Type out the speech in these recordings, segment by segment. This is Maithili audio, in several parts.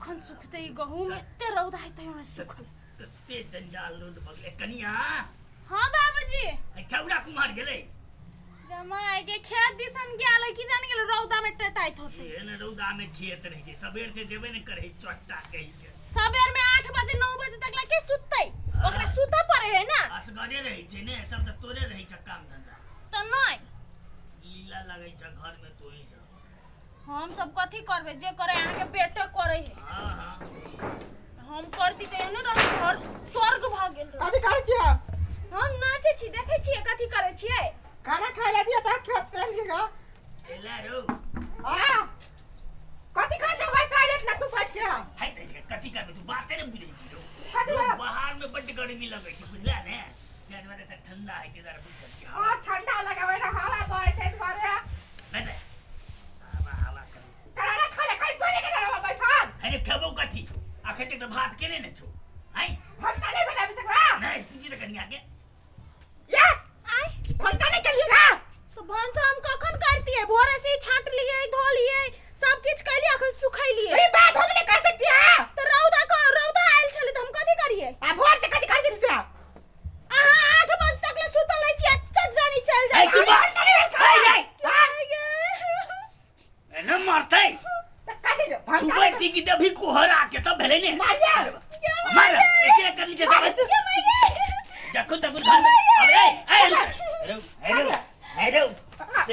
कखन सुखतै ई गहूम एते रौदा है तैयो नहि सुखल कते जंजाल लोड भऽ गेलै कनिया हाँ बाबूजी एहि छौड़ा कुम्हर गेलै जमाई के खेत दिसन गेल है की जाने गेल रौदा में टेटाइत होते एहन रौदा में खेत रहै छै सबेर से जेबे ने करै चट्टा कहि के सबेर में 8 बजे 9 बजे तक ला के सुततै ओकरा सुतऽ पड़े है ना असगरे रहै छै ने सब तऽ तोरे रहै छै काम धंधा तऽ नहि लीला लगै छै घर में तोही सब हम सब कथी करबै जे करे अहाँ के बेटे करे है हाँ हाँ हम करती तऽ एहने रहत घर स्वर्ग भऽ गेल रहत। कथी करै छियै हम नाचै छी देखै छियै कथी करै छियै खाना खाय ला दियो तऽ खेत से लिएगा एला रो हां कथी करते भाई टॉयलेट ला तू बैठ के हाय देख कथी करबै तू बाते ने बुझै छी रो कथी रो, बा? बाहर में बड्ड गर्मी लगै छै बुझला ने ताहि दुआरे तऽ ठंडा है के दुआरे बुझल छी हां ठंडा लगावे ना हवा बहे छै दुआरे नहीं नहीं हवा हवा करू खाना खा ले खाली टॉयलेट ला बैठल अरे खेबो कथी अखन तक तऽ भात केने ने छौ आँय भलता नहीं भेला अभी तक रा नहीं पूछी तऽ कनिया के या आय भलता नहीं करिएगा तो भनसा हम कखन करतियै भोरे से ही छाँट लियै धो लियै सब किछ कैलियै अखन सुखैलियै ई बात हम नहीं कर सकती है तऽ रौदा क रौदा आयल छलै तऽ हम कथी करियै आ भोर से कथी कर देली पे अहाँ 8 बजे तक ले सुतल रहै छियै चट जानी चलि ऐ जाइ चुप भलता नहीं भेल ऐ हां एना मारतै त कथी भलता छुबै छी कि देभी कोहरा के तब भेलै ने मारिया मार एके कर लीजे सब जखन तक घर में अरे ए रे अरे अरे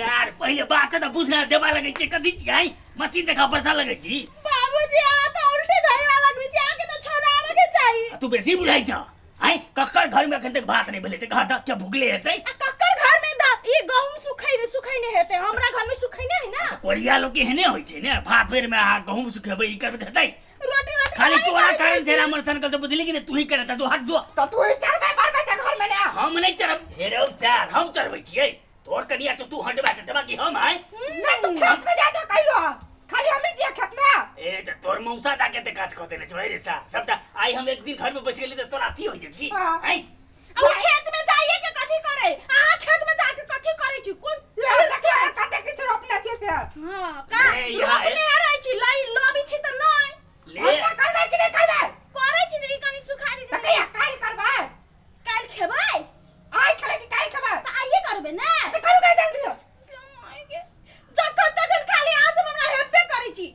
यार पहिले बात तऽ बुझना देबा लगै छै कथी छी आई मशीन देखा परसा लगै छी बाबूजी अहाँ तऽ उल्टे झगड़ा लगबै छी अहाँके तऽ छोड़ाबऽ के चाही आ तू बेसी बुझाइ छ आई कक्कर घर में अखन तक भात नहीं भेलै तऽ कहा तऽ क्या भुगले हेतै आ कक्कर घर में दा ई गहूम सुखै ने सुखै ने हेतै हमरा घर में सुखै ने है ना कोरिया लोग के एहने होइ छै ने भात बेर में अहाँ गहूम सुखेबै ई करबै तऽ हेतै रोटी रोटी खाली तोरा कारण छै हमर सन कल बुझली कि ने तू ही करत जो हट जो तो तू ही चढ़बै बढ़बै छै घर में ने हम नहीं चढ़ब हेरौ चार हम चढ़बै छियै तोर कनिया तो तू हटबा टटबा कि हम आय नहीं तू खेत में जा जा कहियो खाली हम ही जिया खेत में ए त तोर मौसा जाके ते काज कऽ देने छौ रे सा सबटा आइ हम एक दिन घर में बैस गेली त तोरा अथी होइ जेत की हाँ। आइ अब खेत में जाइए के कथी करे अहाँ खेत में जाके कथी करे छी कोन ये देखिए कते किछु रोपने छियै से हां का ए, यहाँ रोपने हराइ छी लाई लबी छी त नहीं ले भलता करबै कि नहीं करबै करे छी त ई कनी सुखा दी तऽ कहिया काल्हि करबै काल्हि खेबै आइ खेबै कि काल्हि खेबै तऽ आइए करबै ने तऽ करू करू जल्दी जखन तखन खाली अहाँ सब हमरा हेबे करै छी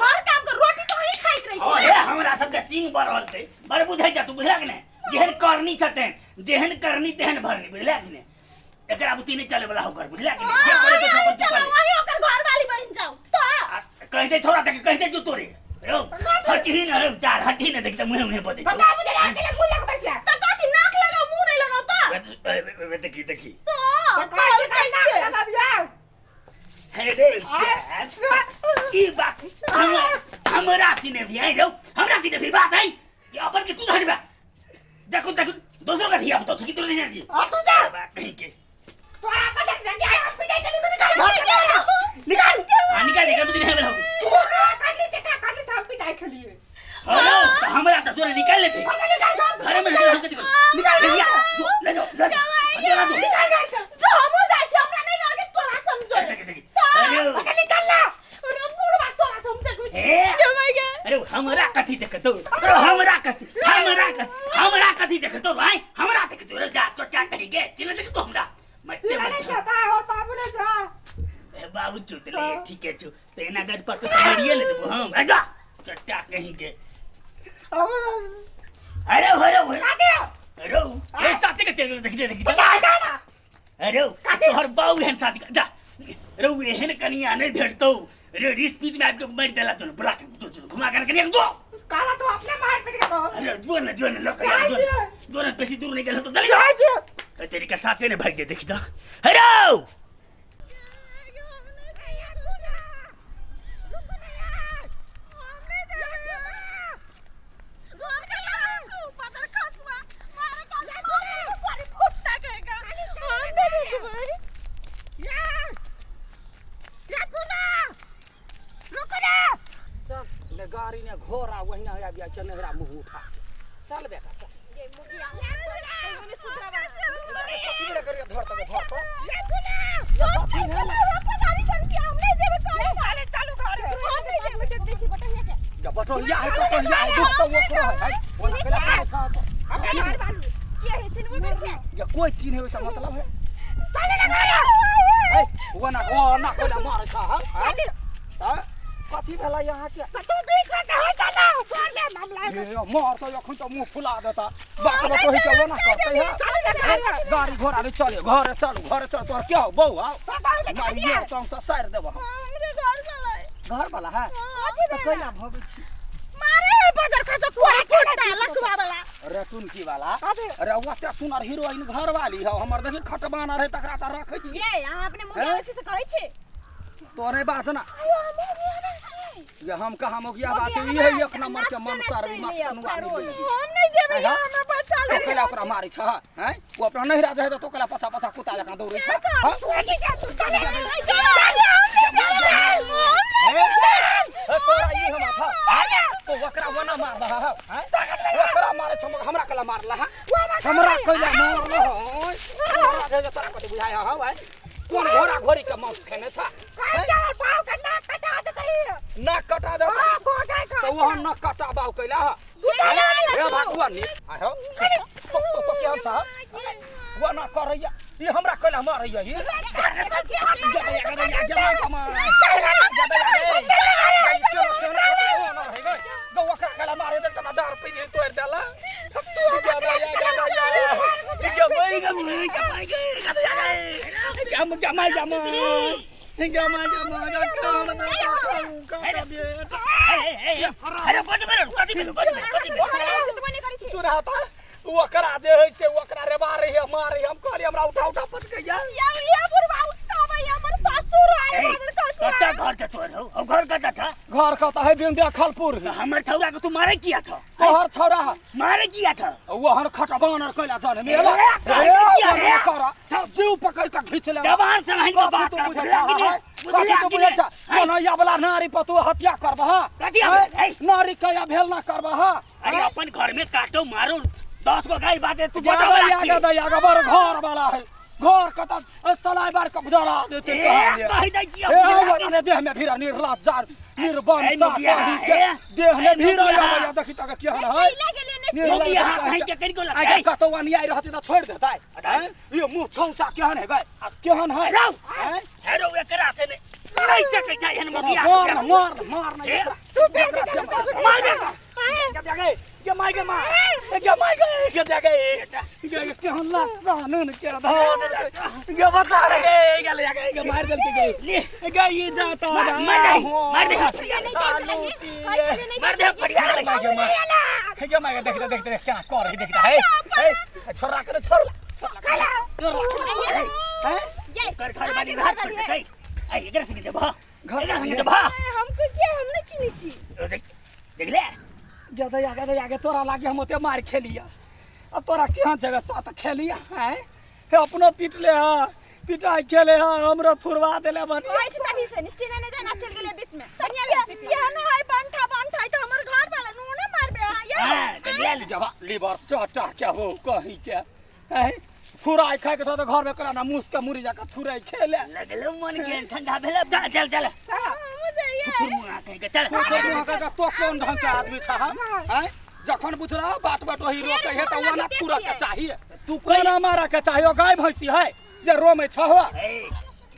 हर काम के रोटी तऽ अहीं खाइत रहै हँ छी हे हमरा सबके सिंह बढ़ल छै बड़ बुझै जा तू बुझलक ने जेहन करनी छ तेहन जेहन करनी तेहन भरनी बुझलक ने एकरा बुद्धि नहि चले वाला होकर बुझलक ने जे करे के छौ चलो कर वहीं ओकर घर वाली बन जाओ तो कहि दे थोड़ा तक कहि दे जो तोरे रौ हटी न रे चार हटी न देख त मुहे मुहे बदे बाबा मुझे रात के मुंह लगबै छै तो कथी नाक लगाओ मुंह नहीं लगाओ तो देखी देखी तो तऽ कहै कहल छै नाक कैसे लगाबियै हे रे ई बात हमरा हमरा सीने भी आई रौ हमरा सीने भी बात आई कि अपन के तू हटबा देखो देखो दोसरो का धिया पुता छी तोरे नहीं जाती आ तू जा बात कहीं के तोरा बजट जल्दी आइ हम पिटाइ के निकाल निकाल आ निकाल निकाल बुद्धि नहीं हो तू का करनी ते का करनी से हम पिटाइ खेलिए हेलो तो हमरा तो तोरे निकाल लेते अच्छा निकाल घर घर में निकाल हमके निकाल निकाल ले जा जो ले जाओ ले जाओ ले जाओ निकाल घर से जो हमहूँ जाइ छी हमरा नहीं लागे तोरा समझो देखी देखी अरे अच्छा निकाल ला अरे बुढ़वा तोरा हम देखबै छी ए के माय गे अरे हमरा कथी देखतो अरे हमरा कथी हमरा कथी हमरा कथी देखतो भाई हमरा देखतो रे जा चोटा कहीं गे चिल्ला देखतो हमरा मरते तू नहीं मरते चाहता है और बाबू ने जा ए बाबू चुत ले ठीक है छु तो एना गड़ पर तो मरिए ले देबो हम ए जा चट्टा कहीं के अब अरे अरे अरे काटे अरे ए चाचे के चल देख देख जा जा ना अरे तोहर बाऊ एहन शादी कर जा रे उ एहन कनिया नहीं भेटतौ रे रिस पीत में आबि के मारि देला तो बुला के जो जो घुमा कर कनिया के दो काला तो अपने मार पीट के दो अरे जो न जो न लक यार जो न जो न बेसी दूर नहीं गेल तो दली जा जा तेरी के साथे ने भाग जे देखी दा हेरो चल ने गाड़ी ने घोड़ा वहिना आबि जाइ छै नेहरा मुँह उठा के। चल बेटा चल कथी बेरा करके धर तक धर तो बटोहिया है कटोहिया है दुख तऽ ओकरो है है ओना चिन्है केला छियै? खाइ छह तऽ। हमरा घर वाली के है चिन्हबो करै छै ये कोई चिन्हे ओइसँ मतलब है चले ना घर है ओना ओना कोइला मारै छह हँ? हँ? कथी भेलै अहाँके तू बीच में से हट ना छोड़ ले मामला हे मार तऽ एखन तऽ मुँह फुला देता बाप बटोही के ओना करतै है गाड़ी घोड़ा नहि चले घरे चलू घरे चल तोहर क्या हो बौआ मारिए तंग से सारि देबह हम। हमरे घर वाला है घर वाला है कथी तऽ भेलै कैला भगै छी मारे है बजर खसा कोड़ा कोड़ा लकवा वाला रतुन की वाला अरे ओते सुनर हीरोइन घर वाली है हमर देखी खटबाना रहे तकरा तऽ रखै छी ये अहाँ अपने मुँह हैं? के से कहै छी तोरे बात ना आयो हम मुँह छी ये हम कहाँ मोगिया बात मोगिया है ये हमरा एक नंबर के मन नाचते सर नाचते मत एलैया, तनुआ पैरोल। मिल हम नहीं जेबै हैं? हमरा बच्चा तो कैला ओकरा मारै छ हैं ओ अपना नहिरा जाइ तऽ तो कैला पछा पछा कुत्ता जकाँ दौड़ै छ हँ? हे? हे, तोरा ई हम था तो ओकरा ओना मार दह हैं ओकरा मारे छ मगर हमरा कैला मारला है हमरा कैला मारला है तोरा जे तोरा कथी बुझाय हौ भाई कोन घोड़ा घोड़ी के मांस खेने छ हैं? नाक कटा दे तो वहाँ नाक कटाबाव कैला है हे भागुआ नी आय हो तो तो तो केहन छ वो ना करैया ई हमरा कैला मारैया ई अरे कथी भेल कथी भेल कथी भेल कथी भेल सुनाता ओकरा दे है से ओकरा रे मारे है मारे हम कहली हमरा उठा उठा पटकैया कत्ता घर छ तोहर हौ हौ घर कत्ता छ घर कता है बिंदिया खलपुर हमर छौरा के तू मारे किया छ तोहर छौरा है मारे किया छ वहन खटबानर कैला जाने मेला ए, ए, ए, वहन करा जीव पकड़ के खींच ले जवान से नहीं कथी बात तू कर बुझै बुझला छह, कि है? नहीं? कथी बुझला तू कि बुझै नहीं? छह? कोनो यावला नारी पर तू हत्या करबह कथी हैं? हवे? ए। नारी के अवहेलना करबह अरे अपन घर में काटो मारो 10 गो गाय बाटे तू ज्यादा बताओ यागा दा यागा बड़ घर वाला है घर कत सलाई बार कब जरा देते ए, कहानी कहि दै छियै, ए बुझला वो ने देह में भीरा निर्लाज जार निर्बन ए, सा मुखिया, कही के ए, देह में ए, भीरा मुखिया। आबैया देखी तक केहन है मुखिया, कहि के कनिको लग- आगे ए। कतौ अन्याय रहतै तऽ छोड़ि देतै हैं? यो मुँह छौसा केहन है गए केहन है रौ। हैं? हेरो एकरा से नहीं नहीं सकै छै एहन मुखिया मार न, मार न, मार न ए, एकरा। एकरा से मार। मार दे तो। गे गे, गे माय गे माय। गे माय गे, गे दे गे। गे गे केहन लसन के धर। गे बता रे गे, गे ले गे, गे मार देलकै गे। ले। गे ई जाता मार मार दे मार दे मार दे बढ़िया मार गे मार। हे गे माय गे देख देख देख क्या कर रही देख हे हे छोरा के छोड़ ला। छोड़ ला। हैं? कर घर बानी भात छोड़ दे ए एकरा संगे देबह घर एकरा संगे देबह हमको के हम नहीं चिन्है छी देख देख ले गदया गदया के तोरा लागे हम ओते मार खेलिया आ तोरा केहन जगह साथ खेलिया हैं हे अपनो पीट ले हा पिटाई खेले हा हमरो थुरवा देले बनी कहै छी तही से चिन्है नहीं जाना चल गेलै बीच में कनिया केहनो है बंठा बंठा त हमर घर वाला नूने मारबे अहाँ ये हां देख ले ना जबा लीवर चटा के हो कहीं के हैं थुराई खाए के तो घर में करा ना मूस के मुरी जाके थुराई खेले लगलो मन के ठंडा भेल चल चल चल मुझे ये थुर मुआ कह के चल तू सब वहाँ का तो कोन ढंग के आदमी छ हम हैं जखन बुझला बाट बाट वही रोके है त वना थुरा के चाहिए तू कोना मारा के चाहिए गाय भैंसी है जे रोमे छ हो ए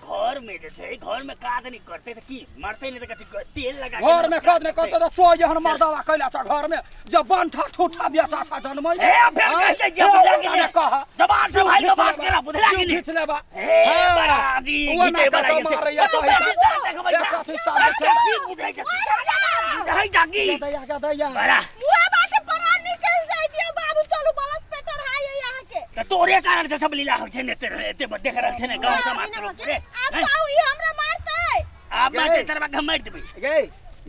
घर में जे छै घर में काज नहीं करते त की मरते नहीं त कथी तेल लगा के घर में कद ने कहते तो तो एहन मर्दावा कैला छ घर में जब बंठा ठूठा बेटा छ जन्मै ए, फेर कहि दै छियै, बुझला कि नहि? कह जबान से भाई के बात केना बुझला कि नहीं खींच लेबा ए बड़ा जी घिचे बड़ा ये छै। मारैया तू कहि बेसी साथ देखबै ए, कथी साथ देखबै? की बुझै छै बुझै जागी गदया गदया बड़ा मुआ बाटे परान निकल जाय दियो बाबू चलू बलस पेटर हाय यहाँ के त तोरे कारण से सब लीला होइ छै ने एते एते देख रहल छै ने गाँव समाज के लोक रे आब कहू ई हमरा मारतै आब मारते तरबा के हम मारि देबै गे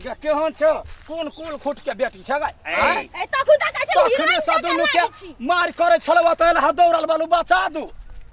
गे केहन छ कोन कुल खुट के बेटी छ गे ए, ए तखन तक छै तखने हीरोइन से जकाँ दुनू के लागै छी। मार करे छलवा त एल हा दौड़ल बालू बचा दू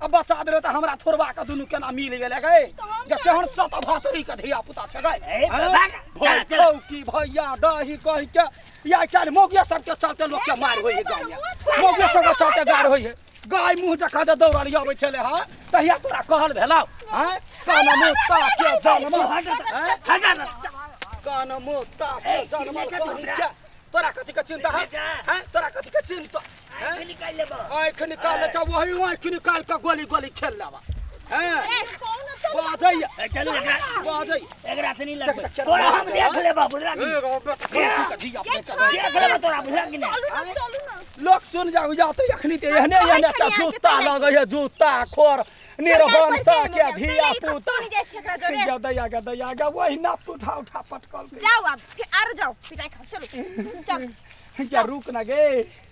अब बचा दे त हमरा थोड़बा के दुनू केना मिल गेलै गे तऽ हम गे केहन सत भातरी के धिया पुता छ गे ए, बाबा, चल, चल। की भैया दही कहि के या काल्हि मौगिया सबके चलते लोक के मार होइ है गाँव में मौगिया सबके चलते गार होइ है गाय मुँह जकाँ जे दौड़ल अबै छलै हँ तहिया तोरा कहल भेलौ हँ कान मुँह ताके जन्म हट हँ? हट। कान मोता के ए, जनमल चिन्है कहीं हमरा? के तोरा कथी के चिंता है चिन्है का? हैं तोरा कथी के चिंता हैं आँख निकाल लेबो। आँख निकाल ले वही आँख निकाल के गोली गोली खेल लेबा हैं ए कौन चल बाजैया ए, चलू एकरा बाजैया एकरा से नहीं लगबै। देख, देख, तोरा हम देख, देख लेबो बुझला कि ए नहीं? रो बेटा कथी के धिया ये पुता छोड़ देख लेबो तोरा बुझला कि नहीं? चलू ना चलू ना लोग सुन जाऊ जाते अखनी ते एहने कहै एहने छलियै के अहाँके जूता पहिले। लगै है जूता खोर निर्बन सा के धिया पुता नहीं जाइ छै एकरा जोरे गे दैया गे दैया गे वही ना उठा उठा पटकल जाओ अब फिर आरो जाओ पिटाई खाओ चलो चल गे रुक ना गे।